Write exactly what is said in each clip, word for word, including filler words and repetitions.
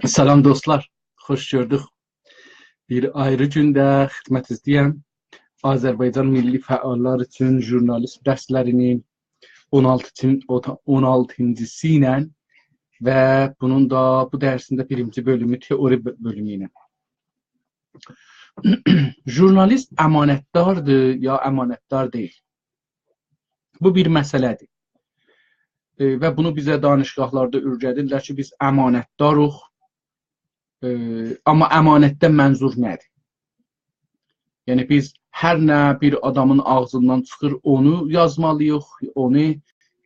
سلام دوستلار، خوش گؤردوک. بیر آیری گونده خدمتینیزده‌یم. آذربایجان میللی فعاللار اوچون ژورنالیسم درسلری‌نین اون آلتینجی، اون آلتینجیسی ایله و بونون دا، بو درسین ده بیرینجی بؤلومو، تئوری بؤ-، بؤلومو ایله. ژورنالیست امانتداردیر یا امانتدار دئییل؟ بو بیر مسئله‌دیر. ائ، و بونو بیزه دانشگاهلاردا اؤیره‌دیرلر کی، بیز امانتداریق. ائ، آمما امانتدن منظور نه‌دیر؟ یعنی، بیز هر نه بیر آدامین آغزیندان چیخیر، اونو یازمالی‌ییق، اونو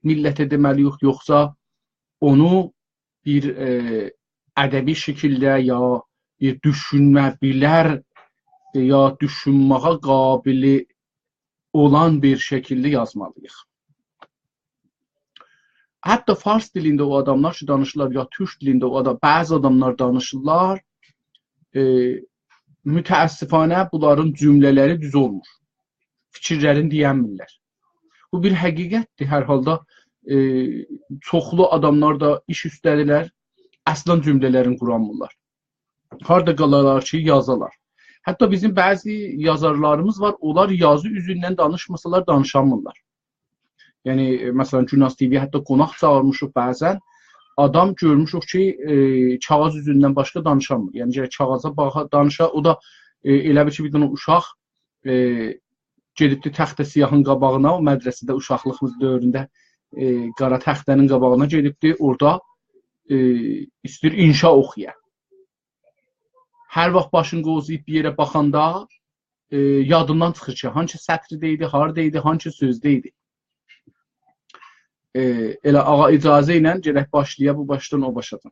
میللته دئمه‌لی‌ییک، یوخسا اونو بیر، ائ، ادبی شکیلده یا بیر دوشونمه بیلر، ائ، یا دوشونمه‌یه قابل اولان بیر شکیلده یازمالی‌ییق. حتی فارس دیلینده او آداملار کی دانیشیرلار، یا تورک دیلینده او آدام، بعضی آداملار دانیشیرلار، ائ، متأسفانه بونلارین جمله‌لری دوز اولمور. فیکیرلرینی دئینمیرلر. بو بیر حقیقتدیر. هر حالدا، ائ، چوخلو آداملار دا ایش اوسته‌دیرلر، اصلاً جمله‌لرینی قورانمیرلار. هاردا قالالار کی، یازالار. حتی بیزیم بعضی یازارلاریمیز وار، اونلار یازی اوزوندن دانیشماسالار، دانیشامیرلار. یعنی، ائ، مثلاً، گوناز تی‌وی‌یه حتی قوناق چاغیرمیشیق بعضاً. آدام گؤرموشوک کی، ائ، کاغیذ اوزوندن باشقا دانیشامیر. یعنی، گرک کاغیذا باخا، دانیشا، او دا، ائ، ائله بیل کی، بیر دنه اوشاق، ائ، گئدیبدی تخته سیاهین قاباغینا، او مدرسه‌ده اوشاقلیغیمیز دؤورونده، ائ، قارا تخته‌نین قاباغینا گئدیبدی، اورادا، ائ، ایسته‌ییر انشا اوخویا. هر واخت باشین قووزاییب بیر یئره باخاندا، ائ، یادیندان چیخیر کی، هانسی سطرده‌یدی، هاردایدی، هانسی سؤزده‌یدی. ائ، ائله آغا اجازه ایله گرک باشلایا بو باشدان او باشادان.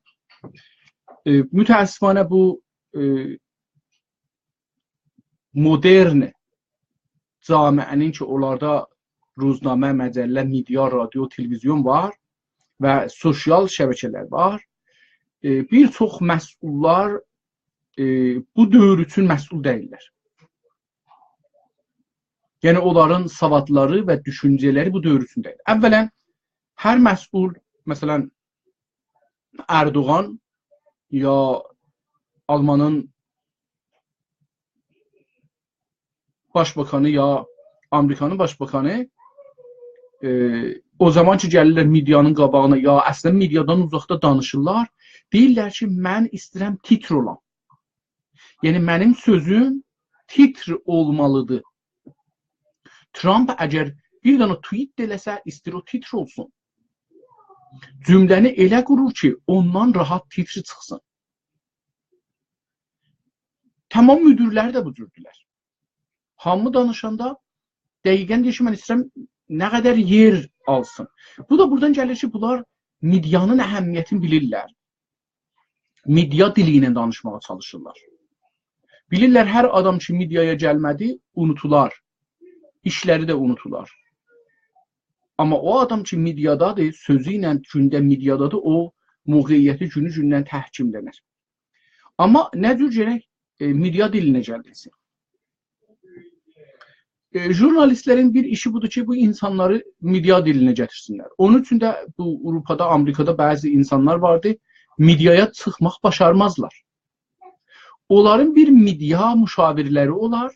ائ، متأسفانه بو، ائ، مدرن جامعه‌نین کی، اونلاردا روزنامه، مجله، مئدیا، رادیو، تلویزیون وار و سوسیال شبکه‌لر وار. ائ، بیر چوخ مسئوللار، ائ، بو دؤور اوچون مسئول دئییللر. یعنی، اونلارین سوادلاری و دوشونجه‌لری بو دؤور اوچون دئییل. اولاً، هر مسئول، مثلاً، اردوغان یا آلمانین باشباکانی یا آمریکانین باشباکانی، ائ، او زامان کی، گلیرلر مئدیانین قاباغینا، یا اصلاً مئدیادان اوزاقدا دانیشیرلار، دئییرلر کی، «من ایسته‌ییرم تیتر اولام.» یعنی، منیم سؤزوم تیتر اولمالیدیر. ترامپ اگر بیر دنه توییت ده ائله‌سه، ایسته‌ییر او تیتر اولسون. جمله‌نی ائله قورور کی، اوندان راحت تیتر چیخسین. تمام مدیرلر ده بو جوردولر. هامی دانیشاندا دقیقاً دئییر کی، «من ایسته‌ییرم نه قدر یئر آلسین.» بو دا بورادان گلیر کی، بونلار مئدیانین اهمیتینی بیلیرلر. مئدیا دیلی ایله دانیشماغا چالیشیرلار. بیلیرلر، هر آدام کی، مئدیایا گلمه‌دی، اونوتولار. ایشلری ده اونوتولار. آمما او آدام کی، مئدیادادیر، سؤزو ایله گونده مئدیادادیر، او موقعیتی گونو گوندن تحکیملنر. آمما نه جور گرک، ائ، مئدیا دیلینه گلینسین؟ ائ، ژورنالیستلرین بیر ایشی بودور کی، بو اینسانلاری مئدیا دیلینه گتیرسینلر. اونون اوچون ده بو آوروپادا، آمریکادا بعضی اینسانلار واردی، مئدیایا چیخماق باشارمازلار. اونلارین بیر مئدیا مشاورلری اولار،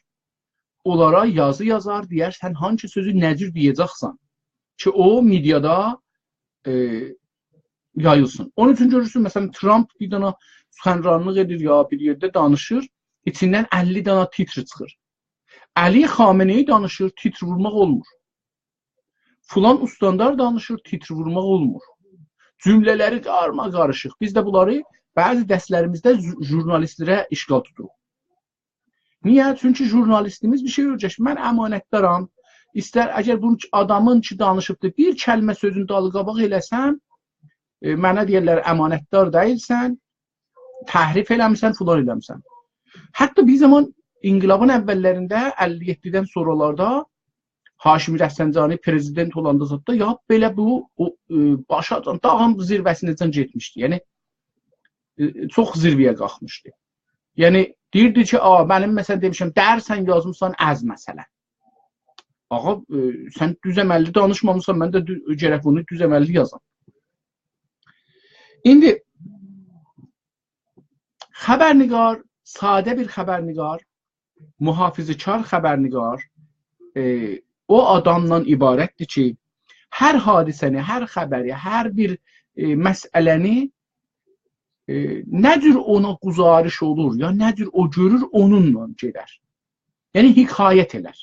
اونلارا یازی یازار، دئیر، سن هانسی سؤزو نه جور دئیه‌جکسن کی، او مئدیادا، ائ، یاییلسین. اونون اوچون گؤرورسون، مثلاً، ترامپ بیر دنه سخنرانلیق ائدیر یا بیر یئرده دانیشیر، ایچیندن اللی دنه تیتر چیخیر. علی خامنه‌ای دانیشیر، تیتر وورماق اولمور. فلان استاندار دانیشیر، تیتر وورماق اولمور. جمله‌لری قارماقاریشیق. بیز ده بونلاری بعضی درسلریمیزده ژو-، ژورنالیستلره اشکال توتوروق. نییه؟ چونکی ژورنالیستیمیز بیر شئی اؤیرشیب. من امانتدارام. ایستر، اگر بونون کی، آدامین کی دانیشیبدیر، بیر کلمه سؤزون دالی قاباق ائله‌سم، ائ، منه دئیرلر، امانتدار دئییلسن، تحریف ائله‌میسن، فلان ائله‌میسن. حتی بیر زامان انقلابین اوللرینده، اللی یئددیدن سونرالاردا هاشمی رفسنجانی پرزیدنت اولاندا زاددا، یا بئله بو، او، ائ، باشا، داغین زیروه‌سینه‌جن گئتمیشدی. یعنی، ائ، چوخ زیروه‌یه قالخمیشدی. یعنی، دئییردی کی، «آ، منیم، مثلا، دئمیشم، درسن یازمیسان، از مثلا.» آغا، ائ، سن دوز عمللی دانیشمامیسان، من ده دو-، گرک بونو دوز عمللی یازام. ایندی خبرنگار، ساده بیر خبرنگار، محافظه‌کار خبرنگار، ائ، او آدامدان عبارتدیر کی، هر حادثه‌نی، هر خبری، هر بیر، ائ، مسئله‌نی، ائ، نه جور اونا گزارش اولور، یا نه جور او گؤرور، اونونلا گئدر. یعنی حکایت ائلر.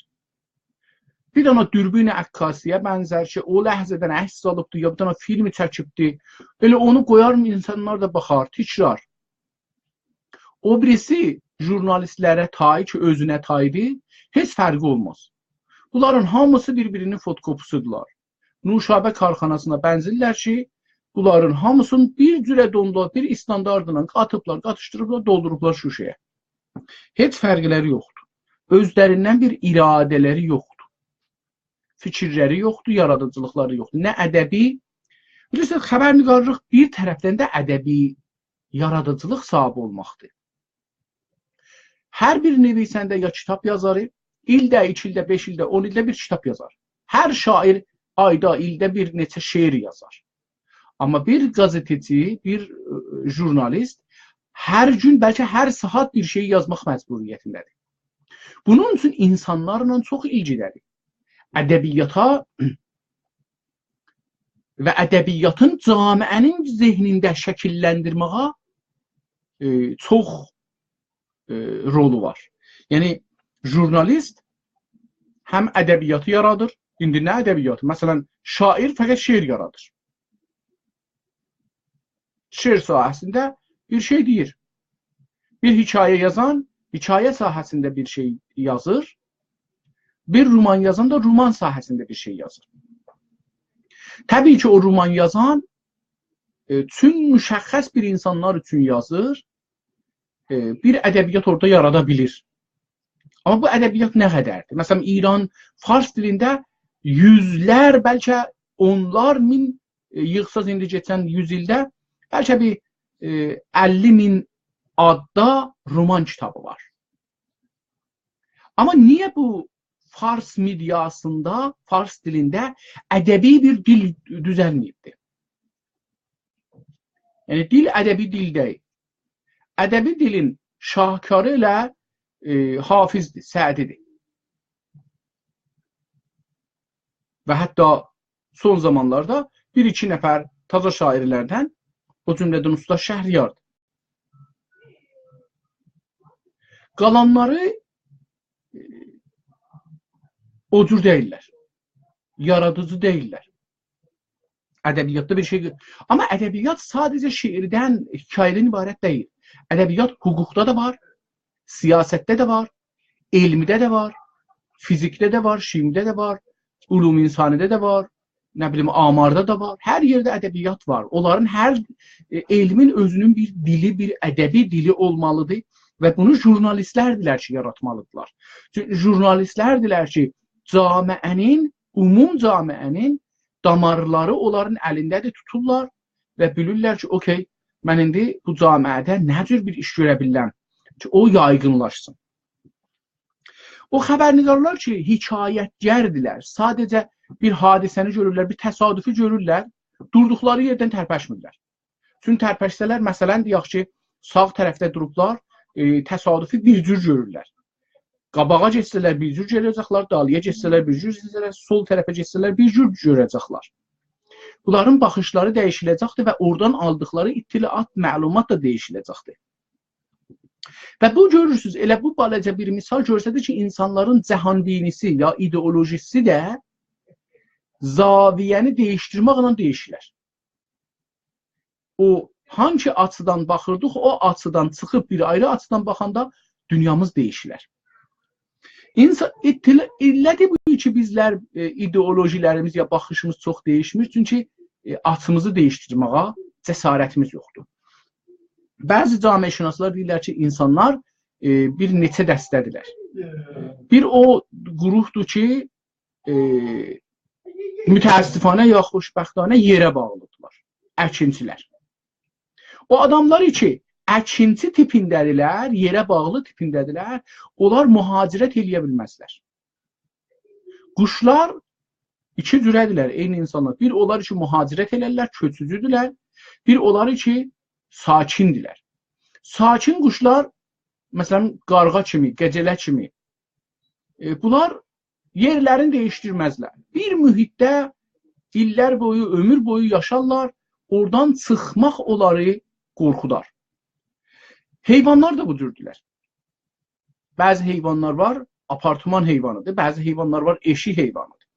بیر دنه دوربین عکاسی‌یه بنزر کی، او لحظه‌دن عکس آلیبدی، یا بیر دنه فیلم چکیبدی. ائله اونو قویار، اینسانلار دا باخار، تکرار. او بیریسی ژورنالیستلره تای کی، اؤزونه تایدیر، هئچ فرقی اولماز. بونلارین هامیسی بیر-بیری‌نین فتوکپی‌سی‌دیرلر. نوشابه کارخاناسینا بنزیرلر کی، بونلارین هامیسینی بیر جوره دوندا، بیر استانداردلا قاتیبلار، قاتیشدیریبلار، دولدوروبلار شوشه‌یه. هئچ فرقلری یوخدور. اؤزلریندن بیر اراده‌لری یوخدور. فیکیرلری یوخدور، یارادیجیلیقلاری یوخدور. نه ادبی، بیلیرسینیز، خبرنگارلیق بیر طرفدن ده ادبی یارادیجیلیق صاحیبی اولماقدیر. هر بیر نویسنده یا کیتاب یازاری، ایلده، ایکی ایلده، بئش ایلده، اون ایلده بیر کیتاب یازار. هر شاعر آیدا، ایلده بیر نئچه شعر یازار. آمما بیر قزئتچی، بیر، ائ، ژورنالیست هر گون، بلکه هر ساعات بیر شئی یازماق مجبوریتینده‌دیر. بونون اوچون اینسانلارلا چوخ ایلگیلی‌دیر. ادبیاتا و ادبیاتین جامعه‌نین ذهنینده شکیللندیرمه‌یه، ائ، چوخ، ائ، رولو وار. یعنی، ژورنالیست هم ادبیاتی یارادیر، ایندی نه ادبیاتی؟ مثلا، شاعر فقط شعر یارادیر. شعر ساحه‌سینده بیر شئی دئییر. بیر حکایه یازان حکایه ساحه‌سینده بیر شئی یازیر. بیر رومان یازان دا رومان ساحه‌سینده بیر شئی یازیر. طبیعی کی، او رومان یازان، ائ، چون مشخص بیر اینسانلار اوچون یازیر، ائ، بیر ادبیات اورادا یارادا بیلیر. آمما بو ادبیات نه قدردیر؟ مثلا، ایران، فارس دیلینده یوزلر، بلکه اونلار مین، ائ، ییغساز ایندی کئچن یوز ایلده، بلکه بیر، ائ، اللی مین آددا رومان کیتابی وار. آمما نییه بو فارس مئدیاسیندا، فارس دیلینده ادبی بیر دیل دوزلمه‌ییبدیر؟ یعنی، دیل ادبی دیل دئییل. ادبی دیلین شاهکاری ائله، ائ، حافظدیر، سعدی‌دیر. و حتی سون زامانلاردا بیر-ایکی نفر تازا شاعرلردن، او جمله‌دن اوستاد شهریاردیر. قالانلاری، ائ، او جور دئییللر. یارادیجی دئییللر. ادبیاتدا بیر شئی، آمما ادبیات ساده‌جه شعردن، حکایه‌دن عبارت دئییل. ادبیات حقوقدا دا وار، سیاستده ده وار، علمده ده وار، فیزیکده ده وار، شیمیده ده وار، علوم انسانیده ده وار، نه بیلیم، آماردا دا وار. هر یئرده ادبیات وار. اونلارین هر، ائ، علمین اؤزونون بیر دیلی، بیر ادبی دیلی اولمالیدیر و بونو ژورنالیستلردیلر کی، یاراتمالیدیرلار. چونکی ژورنالیستلردیلر کی، جامعه‌نین، عموم جامعه‌نین دامارلاری اونلارین الینده‌دیر، توتورلار و بیلیرلر کی، اوکی، من ایندی بو جامعه‌ده نه جور بیر ایش گؤره بیلرم کی، او یایغینلاشسین. او خبرنگارلار کی، حکایتگردیلر، ساده‌جه بیر حادثه‌نی گؤرورلر، بیر تصادفی گؤرورلر، دوردوقلاری یئردن ترپشمیرلر. چون ترپشسه‌لر، مثلا، دئیک کی، ساغ طرفده دوروبلار، ائ، تصادفی بیر جور گؤرورلر. قاباغا گئتسه‌لر بیر جور گؤره‌جکلر، دالییا گئتسه‌لر بیر جور گؤره‌جکلر، سول طرفه گئتسه‌لر بیر جور گؤره‌جکلر. بونلارین باخیشلاری دییشیله‌جکدیر و اورادان آلدیقلاری اطلاعات، معلومات دا دییشیله‌جکدیر. و بو، گؤرورسونوز، ائله بو بالاجا بیر مثال گؤستریر کی، اینسانلارین جهان‌بینی‌سی یا ایدئولوژی‌سی ده زاویه‌نی دییشدیرمکله دییشیلر. او هانسی آچیدان باخیردیق، او آچیدان چیخیب بیر آیری آچیدان باخاندا دونیامیز دییشیلر. اینسا-، ایتیل-، علتی بو کی، بیزلر، ائ، ایدئولوژی‌لریمیز یا باخیشیمیز چوخ دییشمیر، چونکی، ائ، آچیمیزی دییشدیرمه‌یه جسارتیمیز یوخدور. بعضی جامعه‌شناسلار دئییرلر کی، اینسانلار، ائ، بیر نئچه دسته‌دیرلر. بیر او گروهدور کی، ائ، متأسفانه یا خوشبختانه یئره باغلیدیرلار. اکینچی‌لر. او آداملار کی، اکینچی تیپینده‌دیرلر، یئره باغلی تیپینده‌دیرلر، اونلار مهاجرت ائله‌یه بیلمزلر. قوشلار ایکی جوره‌دیرلر، عینی اینسانلار. بیر اونلار کی، مهاجرت ائلرلر، کؤچوجودولر. بیر اونلار کی، ساکندیرلر. ساکن قوشلار، مثلا، قارغا کیمی، قجله کیمی، ائ، بونلار یئرلرینی دییشدیرمزلر. بیر محیطده ایللر بویو، عؤمور بویو یاشارلار، اورادان چیخماق اونلاری قورخودار. حیوانلار دا بو جوردولر. بعضی حیوانلار وار، آپارتمان حیوانیدیر، بعضی حیوانلار وار، ائشیک حیوانیدیر.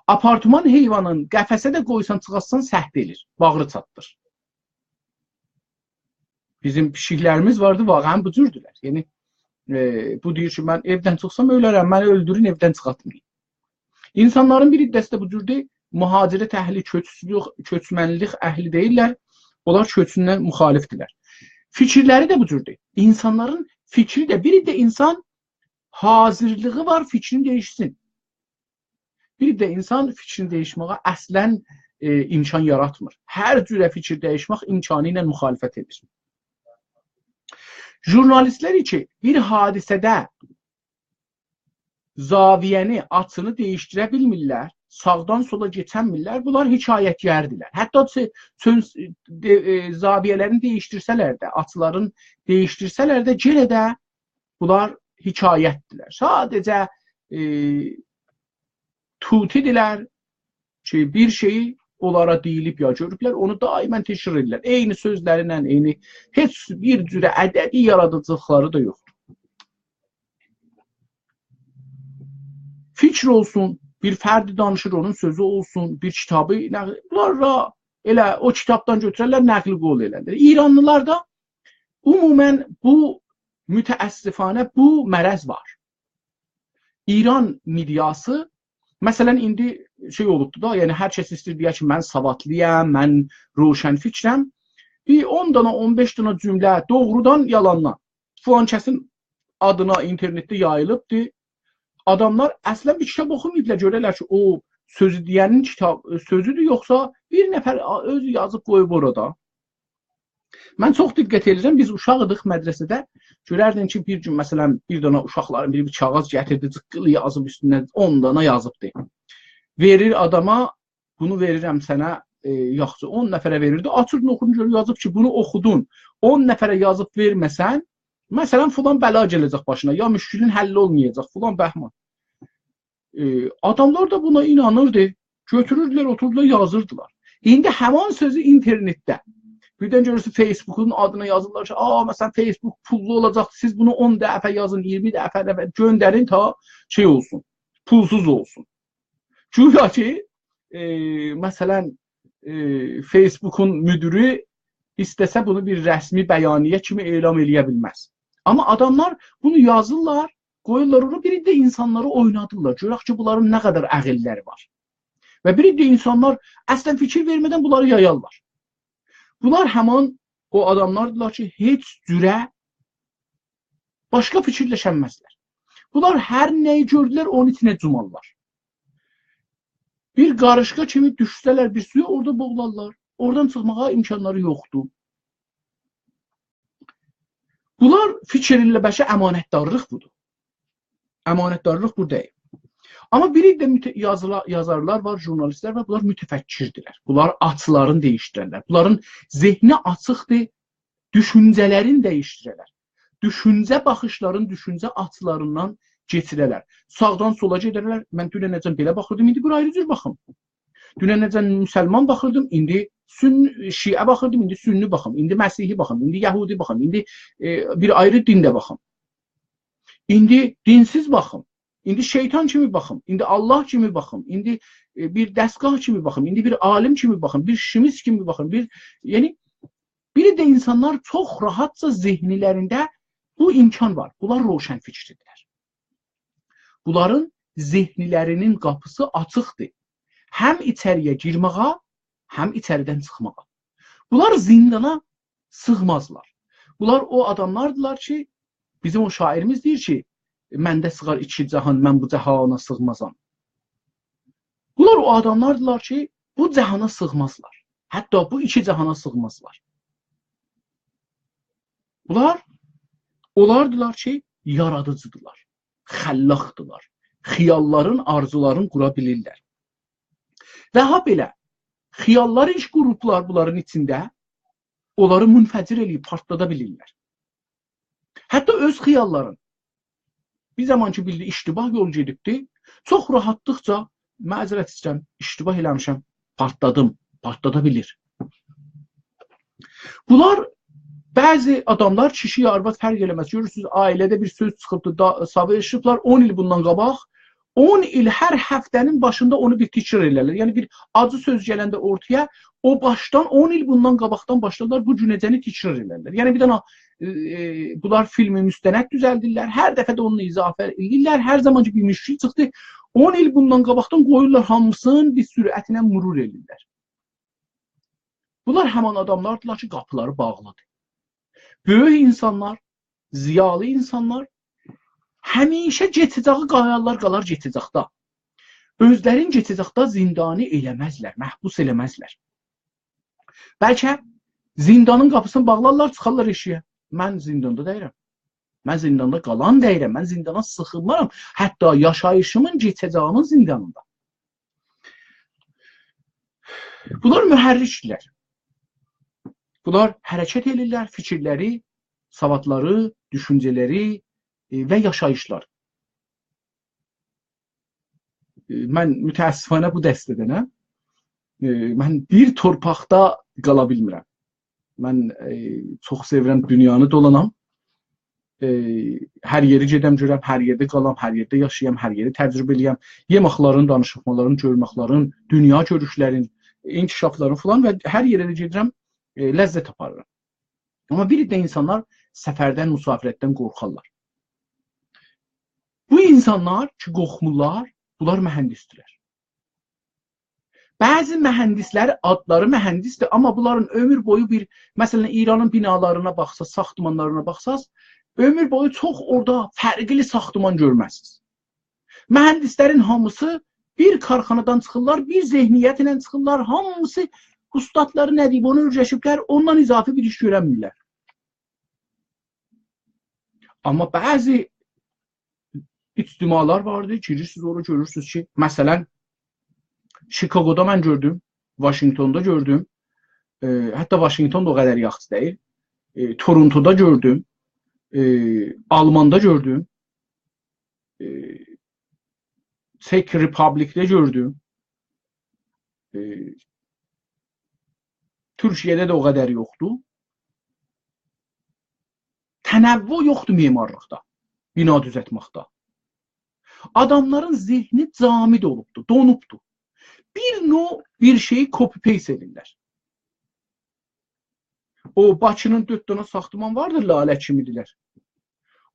آپارتمان حیوانین قفسه ده قویسان، چیخارتسان، سهو ائله‌ییر، باغری چاتدیر. بیزیم پیشیکلریمیز واردی، واقعا بو جوردولر. یعنی، ائ، بو دئییر کی، من ائودن چیخسام اؤلرم، منی اؤلدورون، ائودن چیخارتمایین. اینسانلارین بیر حیصه‌سی ده بو جوردور، مهاجرت اهلی، کؤچمنلیک، کؤچمنلیک اهلی دئییللر، اونلار کؤچوندن مخالفدیرلر. فیکیرلری ده بو جوردور. اینسانلارین فیکری ده، بیر ده اینسان حاضرلیغی وار فیکرینی دییشسین. بیر ده اینسان فیکرینی دییشمه‌یه اصلا، ائ، امکان یاراتمیر. هر جوره فیکیر دییشمک امکانی ایله مخالفت ائدیر. ژورنالیستلر کی، بیر حادثه‌ده زاویه‌نی، آچینی دییشدیره بیلمیرلر، ساغدان سولا کئچنمیرلر، بونلار حکایتگردیرلر. حتی چؤ-، چؤن-، دئ-، ائ، زاویه‌لرینی دییشدیرسه‌لر ده، آچیلارین دییشدیرسه‌لر ده، یئنه ده بونلار حکایتدیرلر. ساده‌جه، ائ، طوطی‌دیرلر کی، بیر شئیی اونلارا دئییلیب یا گؤروبلر، اونو دائما تکرار ائدیرلر. عینی سؤزلرینن، عینی، هئچ بیر جوره ادبی یارادیجیلیقلاری دا یوخدور. فیکیر اولسون، بیر فرد دانیشیر، اونون سؤزو اولسون، بیر کیتابی، نقل، بونلار دا ائله او کیتابدان گؤتوررلر، نقل قول ائلرلر. ایرانلیلاردا عموما بو، متأسفانه بو مرض وار. ایران مئدیاسی، مثلا، ایندی شئی اولوبدو دا، یعنی هر کس ایسته‌ییر دئیه کی، من سوادلی‌یام، من روشنفکرم. بیر اون دانا، اون بئش دانا جمله دوغرودان، یالاندان فلان کسین آدینا اینترنتده یاییلیبدی. آداملار اصلا بیر کیتاب اوخوماییبلار، گؤره‌لر کی، او سؤزو دئینین کیتاب، سؤزودور، یوخسا بیر نفر اؤزو یازیب قویوب اورادا. من چوخ دقت ائدیرم، بیز اوشاق ایدیک مدرسه‌ده، گؤرردین کی، بیر گون، مثلا، بیر دانا اوشاقلارین بیری بیر کاغیذ گتیردی، جیققیلی یازیب اوستونده، اون دانا یازیبدی. وئریر آداما، «بونو وئریرم سنه»، ائ، یاخشی، اون نفره وئریردی، آچیردین، اوخودون، گؤرور، یازیب کی، بونو اوخودون، اون نفره یازیب وئرمه‌سن، مثلا، فلان بلا گله‌جک باشینا، یا مشکلین حل اولمایاجاق، فلان بهمان. ائ، آداملار دا بونا اینانیردی. گؤتوروردولر، اوتوردولار، یازیردیلار. ایندی همان سؤزو اینترنتده. بیردن گؤرورسن، فیسبوکون آدینا یازیرلار کی، «آ، مثلا، فیسبوک پوللو اولاجاق، سیز بونو اون دفعه یازین، اییرمی دفعه، دفعه گؤندرین، تا شئی اولسون، پولسوز اولسون.» گویا کی، ائ، مثلا، ائ، فیسبوکون مدیری ایسته‌سه بونو بیر رسمی بیانیه کیمی اعلام ائله‌یه بیلمز. آمما آداملار بونو یازیرلار، قویورلار اورا، بیر ده اینسانلاری اوینادیرلار. گؤرک کی، بونلارین نه قدر عقللری وار. و بیر ده اینسانلار اصلا فیکیر وئرمه‌دن بونلاری یایارلار. بونلار همان او آداملاردیلار کی، هئچ جوره باشقا فیکیرلشنمزلر. بونلار هر نه‌یی گؤردولر، اونون ایچینه جومارلار. بیر قاریشقا کیمی دوشسه‌لر بیر سویا، اورادا بوغولارلار. اورادان چیخماغا امکانلاری یوخدور. بونلار فیکیر ائله‌ییرلر کی، امانتدارلیق بودور. امانتدارلیق بو دئییل. آمما بیر ده مته-، یازیلا-، یازارلار وار، ژورنالیستلر وار، بونلار متفکردیرلر. بونلار آچیلارین دییشدیررلر. بونلارین ذهنی آچیقدیر، دوشونجه‌لرینی دییشدیررلر. دوشونجه باخیشلارین، دوشونجه آچیلاریندان کئچیررلر. ساغدان سولا گئدرلر. من دوننه‌جن بئله باخیردیم، ایندی بیر آیری جور باخیم. دوننه‌جن مسلمان باخیردیم، ایندی سن-، شیعه باخیردیم، ایندی سنی باخیم، ایندی مسیحی باخیم، ایندی یهودی باخیم، ایندی، ائ، بیر آیری دینده باخیم. ایندی دینسیز باخیم. ایندی شیطان کیمی باخیم، ایندی الله کیمی باخیم، ایندی، ائ، بیر دستگاه کیمی باخیم، ایندی بیر عالیم کیمی باخیم، بیر شیمیست کیمی باخیم، بیر، یعنی، بیر عده اینسانلار چوخ راحتجا ذهنلرینده بو امکان وار. بونلار روشنفکردیرلر. بونلارین ذهنلرینین قاپیسی آچیقدیر. هم ایچری‌یه گیرمه‌یه، هم ایچریدن چیخماغا. بونلار زیندانا سیغمازلار. بونلار او آداملاردیلار کی، بیزیم او شاعیریمیز دئییر کی، «منده سیغار ایکی جهان، من بو جهانا سیغمازام.» بونلار او آداملاردیلار کی، بو جهانا سیغمازلار. حتی بو ایکی جهانا سیغمازلار. بونلار اونلاردیلار کی، یارادیجیدیرلار، خلاقدیرلار، خیاللارین، آرزولارین قورا بیلیرلر. و هابئله خیاللار ایش قوروبلار بونلارین ایچینده، اونلاری منفجر ائله‌ییب پارتلادا بیلیرلر. حتی اؤز خیاللارین. بیر زامان کی، بیلدی اشتباه یول گئدیبدی، چوخ راحتلیقجا، «معذرت ایسته‌ییرم، اشتباه ائله‌میشم، پارتلادیم»، پارتلادا بیلیر. بونلار، بعضی آداملار، کیشی یا آرواد فرق ائله‌مز. گؤرورسونوز، عائله‌ده بیر سؤز چیخیبدی، دا، ساواشیبلار اون ایل بوندان قاباق. اون ایل هر هفته‌نین باشیندا اونو بیر تکرار ائلرلر. یعنی بیر آجی سؤز گلنده اورتایا، او باشدان، اون ایل بوندان قاباقدان باشلارلار بو گونه‌جنی تکرار ائلرلر. یعنی بیر دنه، ائ، ائ، بونلار فیلم مستند دوزلدیرلر، هر دفعه ده اونو اضافه ائله‌ییرلر، هر زامان کی بیر مشکل چیخدی، اون ایل بوندان قاباقدان قویورلار هامیسینی بیر سرعتله مرور ائله‌ییرلر. بونلار همان آداملاردیلار کی، قاپیلاری باغلیدیر. بؤیوک اینسانلار، ضیالی اینسانلار همیشه گئچه‌جه‌یی قایارلار، قالار گئچه‌جکده. اؤزلرین گئچه‌جکده زندانی ائله‌مزلر، محبوس ائله‌مزلر. بلکه زندانین قاپیسینی باغلارلار، چیخارلار ائشیگه. «من زنداندا دئییرم. من زنداندا قالان دئییرم. من زندانا سیغینمارام. حتی یاشاییشیمین، گئچه‌جه‌ییمین زندانیندا.» بونلار محرکدیرلر. بونلار حرکت ائدیرلر، فیکیرلری، سوادلاری، دوشونجه‌لری، ائ، و یاشاییشلار. ائ، من متأسفانه بو دسته‌دنم. ائ، من بیر تورپاقدا قالا بیلمیرم. من، ائ، چوخ سئویرم دونیانی دولانام. ائ، هر یئری گئدم گؤرم، هر یئرده قالام، هر یئرده یاشایام، هر یئری تجربه ائله‌یم. یئمکلرین، دانیشیقلارین، گؤرمکلرین، دونیا گؤروشلرین، انکشافلارین فلان و هر یئره ده گئدیرم، ائ، لذت آپاریرام. آمما بیر عده اینسانلار سفردن، مسافرتدن قورخارلار. بو اینسانلار کی، قورخمورلار، بونلار مهندسدیرلر. بعضی مهندسلر، آدلاری مهندسدیر، آمما بونلارین عؤمور بویو بیر، مثلا، ایرانین بینالارینا باخساز، ساختمانلارینا باخساز، عؤمور بویو چوخ اورادا فرقلی ساختمان گؤرمزسینیز. مهندسلرین هامیسی بیر کارخانادان چیخیرلار، بیر ذهنیتله چیخیرلار، هامیسی اوستادلاری نه دئییب، اونو اؤیرشیبلر، اوندان اضافی بیر ایش گؤرنمیرلر. آمما بعضی اجتماعلار واردی، گیریرسینیز اورا، گؤرورسونوز کی، مثلا، شیکاگودا من گؤردوم، واشینگتوندا گؤردوم، ائ، حتی واشینگتون دا او قدر یاخشی دئییل، ائ، تورونتودا گؤردوم، ائ، آلماندا گؤردوم، ائ، چک ریپابلیکده گؤردوم، ائ، تورکیه‌ده ده او قدر یوخدور. تنوع یوخدور معمارلیقدا، بینا دوزلتمکده. آداملارین ذهنی جامد اولوبدور، دونوبدور. بیر نوع بیر شئیی copy-paste ائدیرلر. او باکی‌نین دؤرد دنه ساختمان واردیر، لاله کیمی‌دیرلر.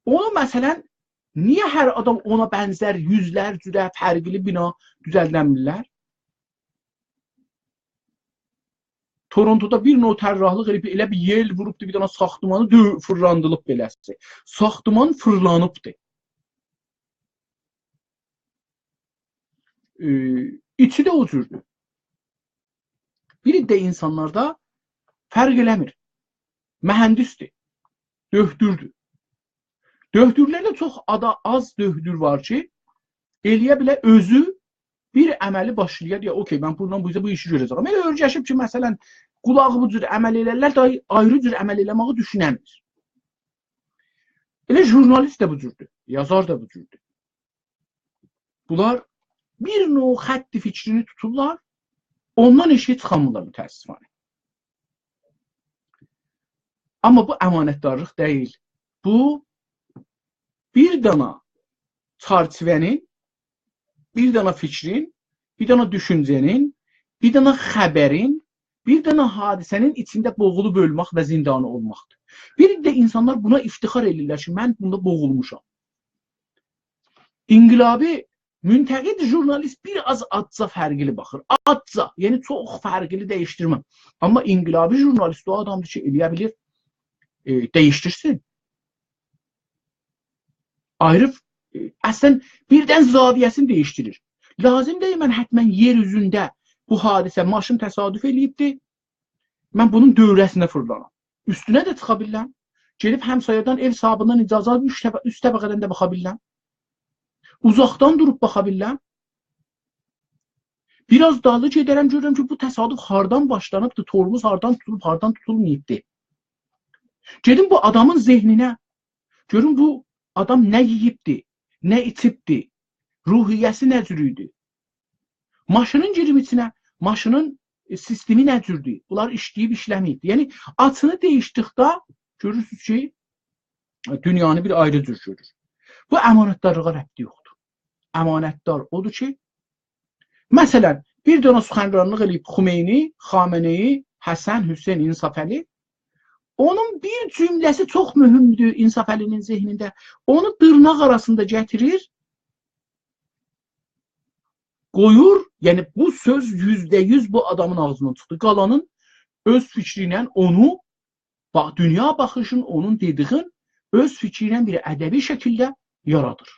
اونو، مثلا، نییه هر آدام اونا بنزر یوزلر جوره فرقلی بینا دوزلدنمیرلر؟ تورونتودا بیر نوع طراحلیق ائله‌ییب، ائله بیر یئل ووروبدو، بیر دنه ساختمانی دؤ-، فیرلاندیلیب بئله‌سی. ساختمان فیرلانیبدی. ائ، ایچی ده او جوردور. بیر عده اینسانلاردا فرق ائله‌میر. مهندسدیر، دؤهدوردور. دؤهدورلرده چوخ آدا-، آز دؤهدور وار کی، ائله‌یه بیله اؤزو بیر عملی باشلایا، دئیه، «اوکی، من بوندان بو اوزه بو ایشی گؤره‌جه‌یم.» ائله اؤیرشیب کی، مثلا، قولاغی بو جور عمل ائلرلر، دای-، آیری جور عمل ائله‌مه‌یی دوشونه‌میر. ائله ژورنالیست ده بو جوردور، یازار دا بو جوردور. بونلار بیر نوع خط فکرینی توتورلار، اوندان ائشیگه چیخامیرلار متأسفانه. آمما بو امانتدارلیق دئییل. بو بیر دانا چرچیوه‌نین، بیر دنه فیکرین، بیر دنه دوشونجه‌نین، بیر دنه خبرین، بیر دنه حادثه‌نین ایچینده بوغولوب اؤلمک و زندانی اولماقدیر. بیر ده اینسانلار بونا افتخار ائدیرلر کی، من بوندا بوغولموشام. انقلابی منتقد ژورنالیست بیر آز آزجا فرقلی باخیر. آزجا، یعنی چوخ فرقلی دییشدیرمم. آمما انقلابی ژورنالیست او آدامدیر کی، ائلیه بیلیر، ائ، دییشدیرسین. آیری، ائ، اصلاً بیردن زاویه‌سینی دییشدیریر. لازیم دئییل من حتماً یئر اوزونده بو حادثه، ماشین تصادف ائله‌ییبدی، من بونون دؤوره‌سینه فیرلانام. اوستونه ده چیخا بیلیرم. گئدیب همسایه‌دن، ائو صاحیبیندن اجازه آلیب اوچ طب-، اوست طبقه‌دن ده باخا بیلیرم. اوزاقدان دوروب باخا بیلیرم. بیر آز دالی گئده‌رم، گؤرورم کی، بو تصادف هاردان باشلانیبدی، ترمز هاردان توتولوب، هاردان توتولماییبدی. گئدیم بو آدامین ذهنینه، گؤروم بو آدام نه یئییبدی، نه ایچیبدی، روحیه‌سی نه جور ایدی. ماشینین گیریم ایچینه، ماشینین، ائ، سیستمی نه جوردور؟ بونلار ایشله‌ییب، ایشله‌مه‌ییب. یعنی، آچینی دییشدیکده گؤرورسونوز کی، دونیانی بیر آیری جور گؤرور. بو امانتدارلیغا ربطی یوخدور. امانتدار اودور کی، مثلاً، بیر دنه سخنرانلیق ائله‌ییب خمینی، خامنه‌ای، حسن، حسین، انصافعلی. اونون بیر جمله‌سی چوخ مهمدور انصافعلی‌نین ذهنینده. اونو دیرناق آراسیندا گتیریر، قویور، یعنی بو سؤز یوزده یوز بو آدامین آغزیندان چیخدی. قالانین اؤز فیکری ایله اونو، باخ، دونیا باخیشین، اونون دئدیگین اؤز فیکری ایله بیر ادبی شکیلده یارادیر.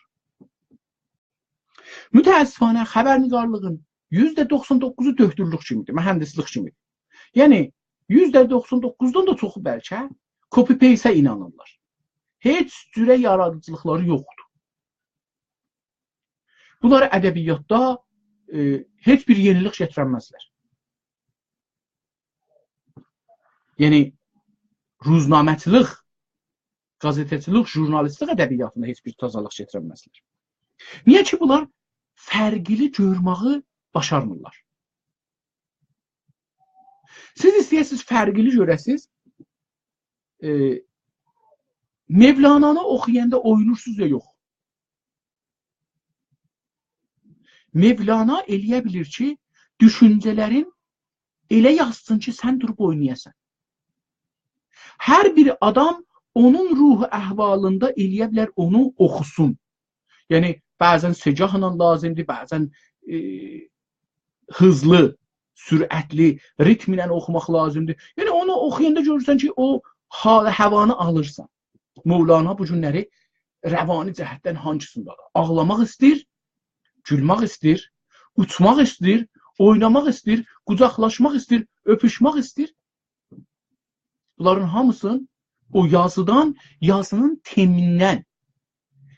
متأسفانه خبرنگارلیغین یوزده دوخسان دوققوزو دؤکتورلوک کیمیدیر، مهندسلیک کیمیدیر. یعنی یوزده دوخسان دوققوزدان دا چوخو بلکه copy-paste-ه اینانیرلار. هئچ جوره یارادیجیلیقلاری یوخدور. بونلار ادبیاتدا، ائ، هئچ بیر یئنیلیک گتیرنمزلر. یعنی، روزنامه‌چیلیک، قزئته‌چیلیک، ژورنالیستلیک ادبیاتیندا هئچ بیر تازالیق گتیرنمزلر. نییه کی، بونلار فرقلی گؤرمه‌یی باشارمیرلار. سیز ایسته‌یه‌سینیز فرقلی گؤره‌سینیز، ائ، مولانانی اوخویاندا اوینورسونوز یا یوخ؟ مولانا ائلیه بیلیر کی، دوشونجه‌لرین ائله یازسین کی، سن دوروب اوینایاسان. هر بیر آدام اونون روح احوالیندا ائلیه بیلر اونو اوخوسون. یعنی، بعضاً سگاهلا لازیمدیر، بعضاً، ائ، هیزلی، سرعتلی، ریتم ایله اوخوماق لازیمدیر. یعنی، اونو اوخویاندا گؤرورسن کی، او حال هوانی آلیرسان. مولانا بو گونلری روانی جهتدن هانسیندادیر؟ آغلاماق ایسته‌ییر، گولمک ایسته‌ییر، اوچماق ایسته‌ییر، اویناماق ایسته‌ییر، قوجاقلاشماق ایسته‌ییر، اؤپوشمک ایسته‌ییر. بونلارین هامیسین او یازیدان، یازینین تمیندن.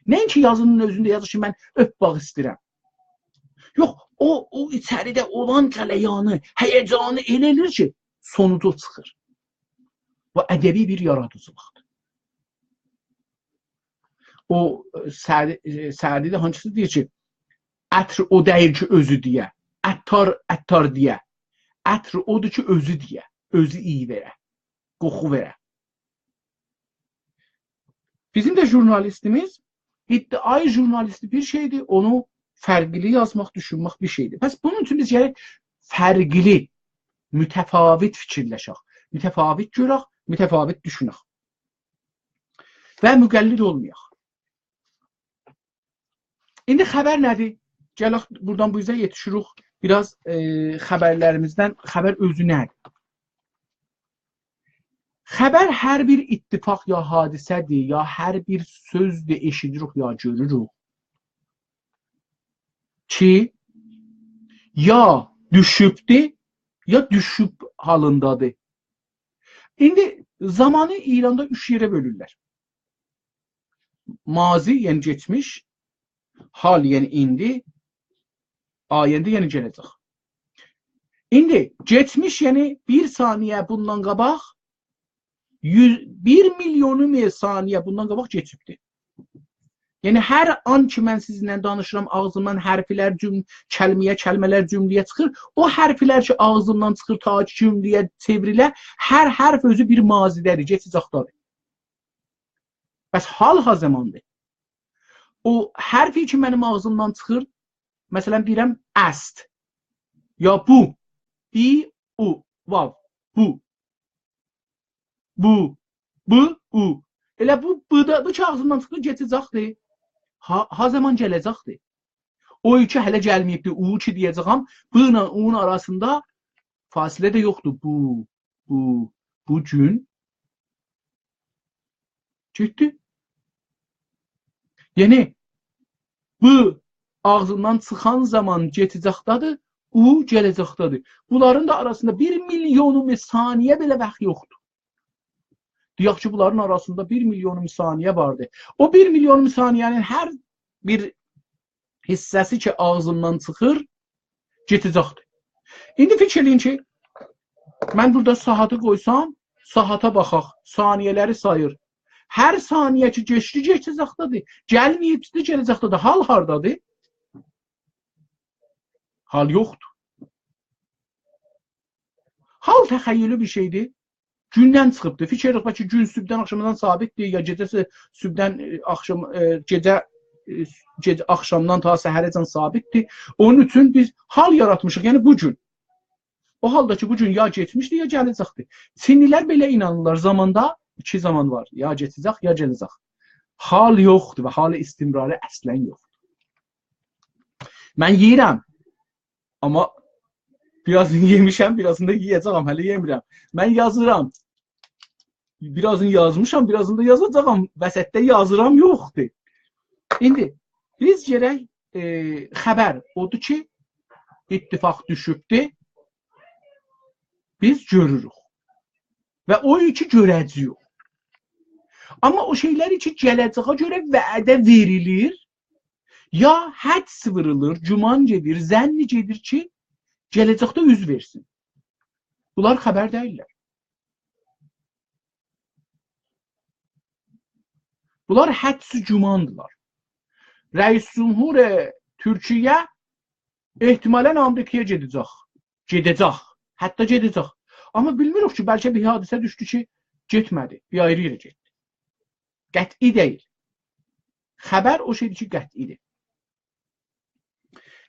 نه اینکی یازینین اؤزونده یازیر کی، من اؤپمک ایسته‌ییرم. یوخ، او، او ایچریده اولان غلیانی، هیجانی ائله ائله‌ییر کی، سونوجو چیخیر. بو ادبی بیر یارادیجیلیقدیر. او، ائ، سعدی، ائ، سعدی ده هانسیسا دئییر کی، عطر او دئییل کی، اؤزو دئیه. عطار، عطار دئیه. عطر اودور کی، اؤزو دئیه. اؤزو ایی وئره. قوخو وئره. بیزیم ده ژورنالیستیمیز، ادعای ژورنالیستی بیر شئیدیر، اونو فرقلی یازماق، دوشونمک بیر شئیدیر. پس بونون اوچون بیز گرک فرقلی، متفاوت فیکیرلشک، متفاوت گؤرک، متفاوت دوشونک. و مقلد اولمایاق. ایندی خبر نه‌دیر؟ گلک بورادان بو اوزه یئتیشیریک. بیر آز، ائ، خبرلریمیزدن، خبر اؤزو نه‌دیر؟ خبر هر بیر اتفاق یا حادثه‌دیر، یا هر بیر سؤزدور، ائشیدیریک، یا گؤروروک کی، یا دوشوبدور، یا دوشوب حالیندادیر. ایندی زامانی ایراندا اوچ یئره بؤلورلر. ماضی، یعنی کئچمیش، حال، یعنی ایندی، آینده، یعنی گله‌جک. ایندی کئچمیش، یعنی بیر ثانیه بوندان قاباق، یوز، بیر میلیونو ثانیه بوندان قاباق کئچیبدی. یعنی هر آن کی، من سیزینله دانیشیرام، آغزیمدان حرفلر، جوم-، کلمه‌یه، کلمه‌لر جومله‌یه چیخیر، او حرفلر کی، آغزیمدان چیخیر، تا کی، جومله‌یه چئوریله، هر حرف اؤزو بیر ماضی‌ده‌دیر، کئچه‌جکده‌دیر. پس حال ها زاماندیر. او حرفی کی منیم آغزیمدان چیخیر، مثلا دئییرم است، یا بو، ای، او، واو، بو. بو، بو، او. ائله بو، بو دا، بو کی آغزیمدان چیخدی، کئچه‌جکدیر. ها، ها زامان گله‌جکدیر؟ او کی هله گلمه‌ییبدی، او کی دئیه‌جه‌یم، بو ایله اونون آراسیندا فاصله ده یوخدور. بو، بو، بو گون گئتدی. یعنی، بو آغزیندان چیخان زامان کئچه‌جکده‌دیر، او گله‌جکده‌دیر. بونلارین دا آراسیندا بیر میلیونوم ثانیه بئله واخت یوخدور. دئیک کی، بونلارین آراسیندا بیر میلیونوم ثانیه واردی. او بیر میلیونوم ثانیه‌نین هر بیر حیصه‌سی کی آغزیندان چیخیر، کئچه‌جکدیر. ایندی فیکیر ائله‌یین کی، من بورادا ساعاتی قویسام، ساعاتا باخاق، ثانیه‌لری ساییر. هر ثانیه کی کئچدی، کئچه‌جکده‌دیر. گلمه‌ییبدی، گله‌جکده‌دیر. حال هاردادیر؟ حال یوخدور. حال تخیلی بیر شئیدیر. گوندن چیخیبدیر. فیکیر ائدیریک کی، گون صبحدن آخشامادان ثابتدیر، یا گئجه ص-، صبحدن، ائ، آخشام، ائ، گئجه، ائ، گئجه آخشامدان تا سحره‌جن ثابتدیر. اونون اوچون بیز حال یاراتمیشیق، یعنی بو گون. او حالدا کی، بو گون یا کئچمیشدی، یا گله‌جکدی. چینلی‌لر بئله اینانیرلار، زاماندا ایکی زامان وار. یا کئچه‌جک، یا گله‌جک. حال یوخدور و حال استمراری اصلا یوخدور. من یئییرم، آمما بیر آزینی یئمیشم، بیر آزینی دا یئیه‌جه‌یم، هله یئمیرم. من یازیرام، بیر آزینی یازمیشام، بیر آزینی دا یازاجاغام. وسطده یازیرام، یوخدور. ایندی بیز گرک، ائ، خبر اودور کی، اتفاق دوشوبدور، بیز گؤروروک. و او کی گؤره‌جه‌ییک. آمما او شئیلر کی گله‌جه‌یه گؤره وعده وئریلیر، یا حدس وورولور، گمان گئدیر، ظن گئدیر کی، گله‌جکده اوز وئرسین. بونلار خبر دئییللر. بونلار حدس و گماندیلار. رئیس جمهور تورکیه احتمالا آمریکایا گئده‌جک. گئده‌جک. حتی گئده‌جک. آمما بیلمیریک کی، بلکه بیر حادثه دوشدو کی، گئتمه‌دی. بیر آیری یئره گئتدی. قطعی دئییل. خبر او شئیدیر کی، قطعی‌دیر.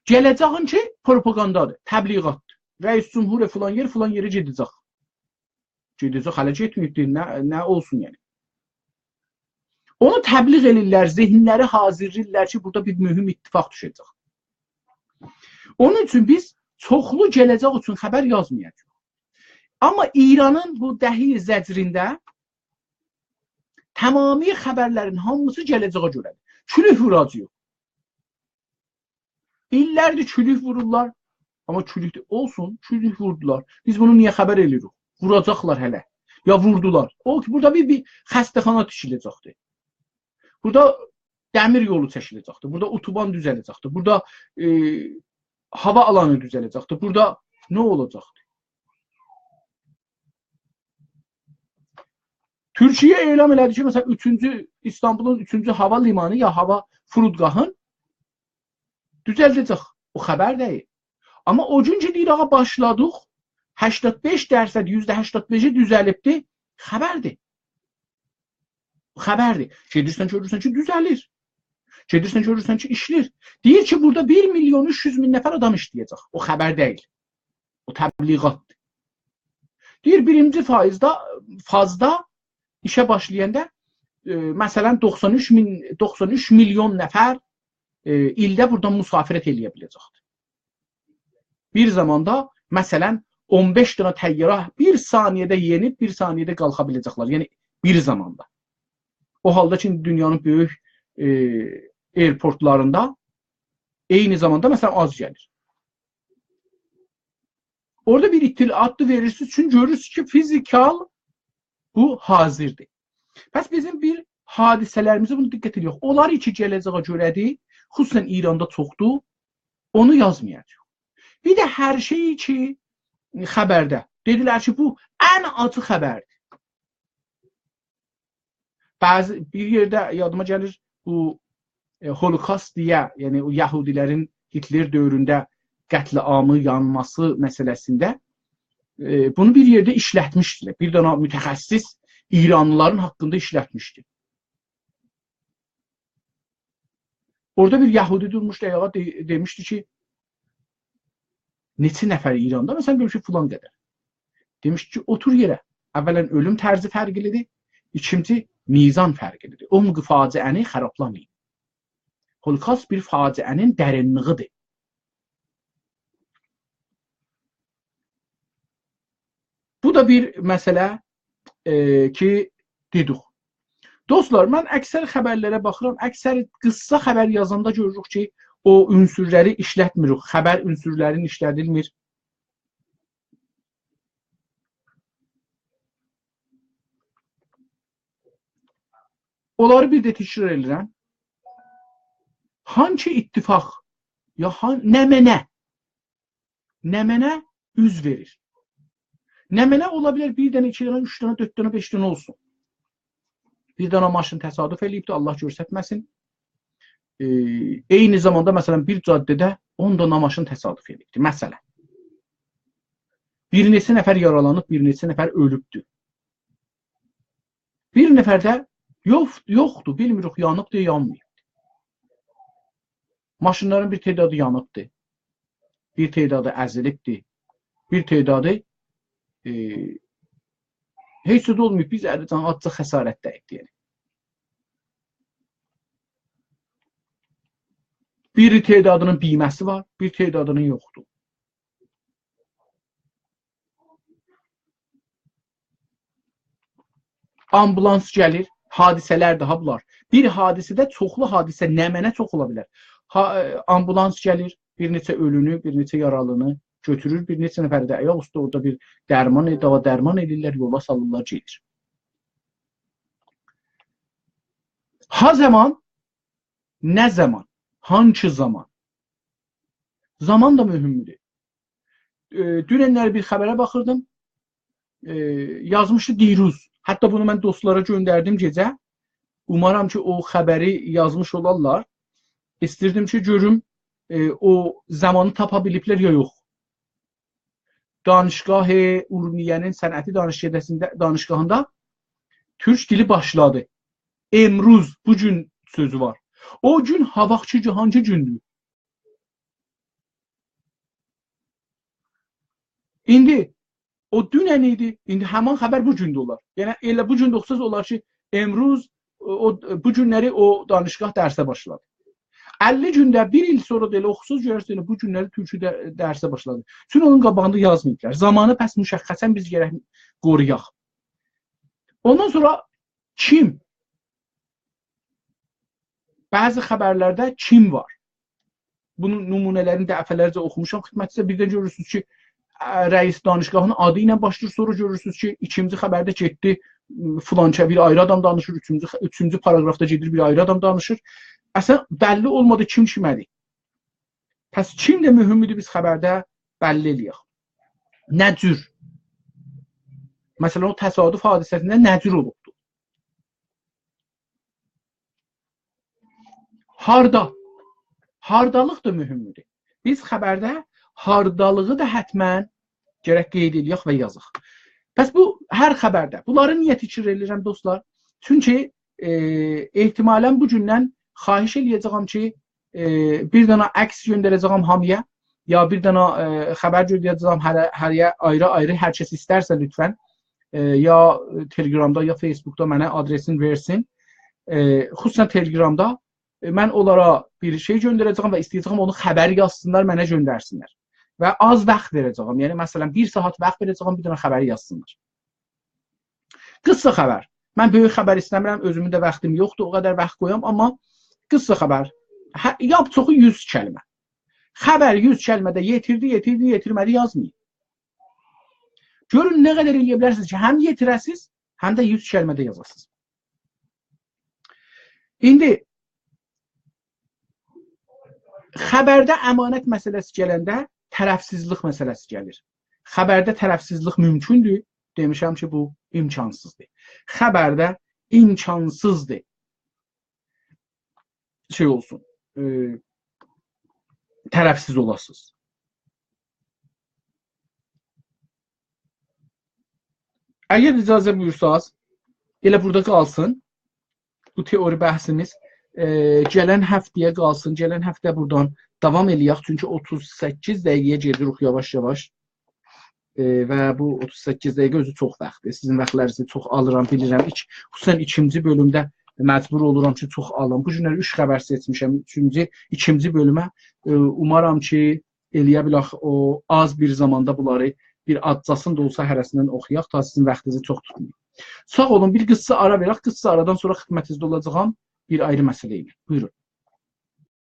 گله‌جه‌یین کی، پروپاگاندادیر، تبلیغاتدیر. رئیس جمهور فلان یئر، فلان یئره گئده‌جک. گئده‌جک، هله گئتمه‌ییبدیر، نه، نه اولسون یعنی. اونو تبلیغ ائلیرلر، ذهنلری حاضرلاییرلار کی، بورادا بیر مهم اتفاق دوشه‌جک. اونون اوچون بیز چوخلو گله‌جک اوچون خبر یازمایاجاغیق. آمما ایرانین بو دهه‌ی زجرینده تمامی خبرلرین هامیسی گله‌جه‌یه گؤره‌دیر. کولوک ووراجاغیق. ایللردیر کولوک وورورلار. آمما کولوک ده اولسون، کولوک ووردولار. بیز بونو نییه خبر ائله‌ییریک؟ ووراجاقلار هله. یا ووردولار. او کی، بورادا بیر، بیر خسته‌خانا تیکیله‌جکدیر. بورادا دمیر یولو چکیله‌جکدیر. بورادا اتوبان دوزه‌له‌جکدیر. بورادا، ائ، هاوا آلانی دوزه‌له‌جکدیر. بورادا نه اولاجاقدیر؟ تورکیه اعلان ائله‌دی کی، مثلا، اوچونجو، ایستانبولون اوچونجو هاوا لیمانی یا هاوا فرودگاهین دوزلده‌جک. او خبر دئییل. آمما او گون کی، دئییر، آغا، باشلادیق، هشتاد بئش درصد، یوزده هشتاد بئشی دوزلیبدی، خبردیر. خبردیر. گئدیرسن، گؤرورسن کی، دوزلیر. گئدیرسن، گؤرورسن کی، ایشله‌ییر. دئییر کی، بورادا بیر میلیون اوچ یوز مین نفر آدام ایشله‌یه‌جک. او خبر دئییل. او تبلیغاتدیر. دئییر، بیرینجی فایزده، فازدا ایشه باشلایاندا، ائ، مثلا، دوخسان اوچ مین، دوخسان اوچ میلیون نفر، ائ، ایلده بورادان مسافرت ائله‌یه بیله‌جکدیر. بیر زاماندا، مثلا، اون بئش دنه طیاره بیر ثانیه‌ده یئنیب، بیر ثانیه‌ده قالخا بیله‌جکلر. یعنی، بیر زاماندا. او حالدا کی، ایندی دونیانین بؤیوک، ائ، آیرپورتلاریندا عینی زاماندا، مثلا، آز گلیر. اورادا بیر اطلاعات دا وئریرسینیز، چونکی گؤرورسونوز کی، فیزیکال بو حاضردیر. پس بیزیم بیر حادثه‌لریمیزی بونو دقت ائدک. اونلار کی گله‌جه‌یه گؤره‌دیر، خصوصا ایراندا چوخدور، اونو یازمایاجاغیق. بیر ده هر شئی کی، خبرده. دئدیلر کی، بو ان آجی خبردیر. بعضی، بیر یئرده یادیما گلیر، بو، ائ، هولوکاست دئیه، یعنی او یهودی‌لرین هیتلر دؤورونده قتل‌عامی، یانماسی مسئله‌سینده، ائ، بونو بیر یئرده ایشلتمیشدیلر. بیر دنه متخصص ایرانلی‌لارین حاقیندا ایشلتمیشدی. اورادا بیر یهودی دورموشدو آیاغا، دئ-، دئمیشدی کی، نئچه نفر ایراندا؟ مثلا، دئمیش کی، فلان قدر. دئمیش کی، اوتور یئره. اولا، اؤلوم طرزی فرقلی‌دیر. ایکینجی، میزان فرقلی‌دیر. عمق فاجعه‌نی خرابلامایین. هولوکاست بیر فاجعه‌نین درینلیگی‌دیر. بو دا بیر مسئله، ائ، کی، دئدیک. دوستلار، من اکثر خبرلره باخیرام، اکثر قیسا خبر یازاندا گؤروروک کی، او عنصرلری ایشلتمیریک، خبر عنصرلرینی ایشلدیلمیر. اونلاری بیر ده تکرار ائدیرم. هانسی اتفاق، یا هان-، نمنه، نمنه اوز وئریر؟ نمنه اولا بیلر بیر دنه، ایکی دنه، اوچ دنه، دؤرد دنه، بئش دنه اولسون. بیر دنه ماشین تصادف ائله‌ییبدی، الله گؤسترمه‌سین. ائ، عینی زاماندا، مثلا، بیر جاده‌ده اون دنه ماشین تصادف ائله‌ییبدی، مثلا. بیر نئچه نفر یارالانیب، بیر نئچه نفر اؤلوبدو. بیر نفر ده یوخ، یوخدور، بیلمیریک، یانیبدی، یانماییبدی. ماشینلارین بیر تعدادی یانیبدی، بیر تعدادی ازیلیبدی، بیر تعدادی، ائ، هئچ زاد اولماییب، بیر ذره جان آزجا خسارت دَییبدی، یعنی. بیر تعدادینین بیمه‌سی وار، بیر تعدادینین یوخدور. آمبولانس گلیر، حادثه‌لردیر ها بونلار. بیر حادثه‌ده چوخلو حادثه، نمنه چوخ اولا بیلر. ها-، ائ، آمبولانس گلیر، بیر نئچه اؤلونو، بیر نئچه یارالینی گؤتورور، بیر نئچه نفری ده آیاق اوسته اورادا بیر درمان، داوا درمان ائدیرلر، یولا سالیرلار، گئدیر. ها زامان، نه زامان، هانسی زامان؟ زامان دا مهمدور. ائ، دوننلری بیر خبره باخیردیم. ائ، یازمیشدی دیروز. حتی بونو من دوستلارا گؤندردیم گئجه. اومارام کی، او خبری یازمیش اولارلار. ایستیردیم کی، گؤروم، ائ، او زامانی تاپا بیلیبلر یا یوخ. دانشگاه ارومیه‌نین صنعتی دانشکده‌سینده، دانشگاهیندا تورک دیلی باشلادی. امروز، بو گون سؤزو وار. او گون هاواخکی گون هانسی گوندور؟ ایندی او دونن ایدی، ایندی همان خبر بو گون ده اولار. یعنی، ائله بو گون ده اوخوساز اولار کی، امروز، او، او، بو گونلری او دانشگاه درسه باشلادی. اللی گونده، بیر ایل سونرا دا ائله اوخوساز گؤررسن، ائله بو گونلری تورکو ده، درسه باشلادی. چونکی اونون قاباغیندا یازماییبلار. زامانی پس مشخصاً بیز گرک قورویاق. اوندان سونرا کیم؟ بعضی خبرلرده کیم وار؟ بونون نمونه‌لرینی دفعه‌لرجه اوخوموشام خدمتینیزه. بیردن گؤرورسونوز کی، ا، رئیس دانشگاهین آدی ایله باشلاییر، سونرا گؤرورسونوز کی، ایکینجی خبرده گئتدی، م، فلانچا بیر آیری آدام دانیشیر، اوچونجو خ-، اوچونجو پاراگرافدا گئدیر، بیر آیری آدام دانیشیر. اصلاً، بللی اولمادی کیم کیمه‌دیر. پس کیم ده مهم ایدی بیز خبرده بللی ائله‌یک. نه جور؟ مثلاً، او تصادف حادثه‌سینده نه جور اولوبدو؟ هاردا؟ هاردالیق دا مهمدور. بیز خبرده هاردالیغی دا حتماً گرک قید ائله‌یک و یازاق. پس بو هر خبرده. بونلاری نییه تکرار ائله‌ییرم، دوستلار؟ چونکی، ائ، احتمالاً بو گوندن خواهش ائله‌یه‌جه‌یم کی، ائ، بیر دنه عکس گؤندره‌جه‌یم هامییا، یا بیر دنه، ائ، خبر گؤندره‌جه‌یم هره، هره‌یه آیری-آیری، هر کس ایسترسه لطفاً، ائ، یا تلگرامدا، یا فیسبوکدا منه آدرسینی وئرسین. ائ، خصوصاً تلگرامدا، ائ، من اونلارا بیر شئی گؤندره‌جه‌یم و ایسته‌یه‌جه‌یم اونو خبر یازسینلار، منه گؤندرسینلر. و آز واخت وئره‌جه‌یم. یعنی، مثلاً، بیر ساعات واخت وئره‌جه‌یم، بیر دنه خبر یازسینلار. قیسا خبر. من بؤیوک خبر ایسته‌میرم، اؤزومون ده واختیم یوخدور، او قدر واخت قویام، آمما قیسا خبر. هه، لاپ چوخو یوز کلمه. خبر یوز کلمه‌ده یئتیردی، یئتیردی، یئتیرمه‌دی، یازمایین. گؤرون نه قدر ائله‌یه بیلرسینیز کی، هم یئتیره‌سیز، هم ده یوز کلمه‌ده یازاسینیز. ایندی خبرده امانت مسئله‌سی گلنده طرفسیزلیک مسئله‌سی گلیر. خبرده طرفسیزلیک مومکوندور؟ دئمیشم کی، بو امکانسیزدیر. خبرده امکانسیزدیر شئی اولسون، ائ، طرفسیز اولاسینیز. اگر اجازه بویورساز، ائله بورادا قالسین بو تئوری بحثیمیز. ائ، گلن هفته‌یه قالسین، گلن هفته بورادان داوام ائله‌یک، چونکی اوتوز سککیز دقیقه‌یه گئدیریک یاواش-یاواش. ائ، و بو اوتوز سککیز دقیقه اؤزو چوخ واختدیر. سیزین واختلارینیزی چوخ آلیرام، بیلیرم. ایک-، خصوصاً ایکینجی بؤلومده مجبور اولورام کی، چوخ آلیم. بو گونلری اوچ خبر سئچمیشم. اوچونجو، ایکینجی بؤلومه، ائ، اومارام کی، ائله‌یه بیلک او آز بیر زاماندا بونلاری بیر آزجاسین دا اولسا هره‌سیندن اوخویاق، تا سیزین واختینیزی چوخ توتماییم. ساغ اولون، بیر قیسا آرا وئرک، قیسا آرادان سونرا خدمتینیزده اولاجاغام بیر آیری مسئله ایله. بویورون.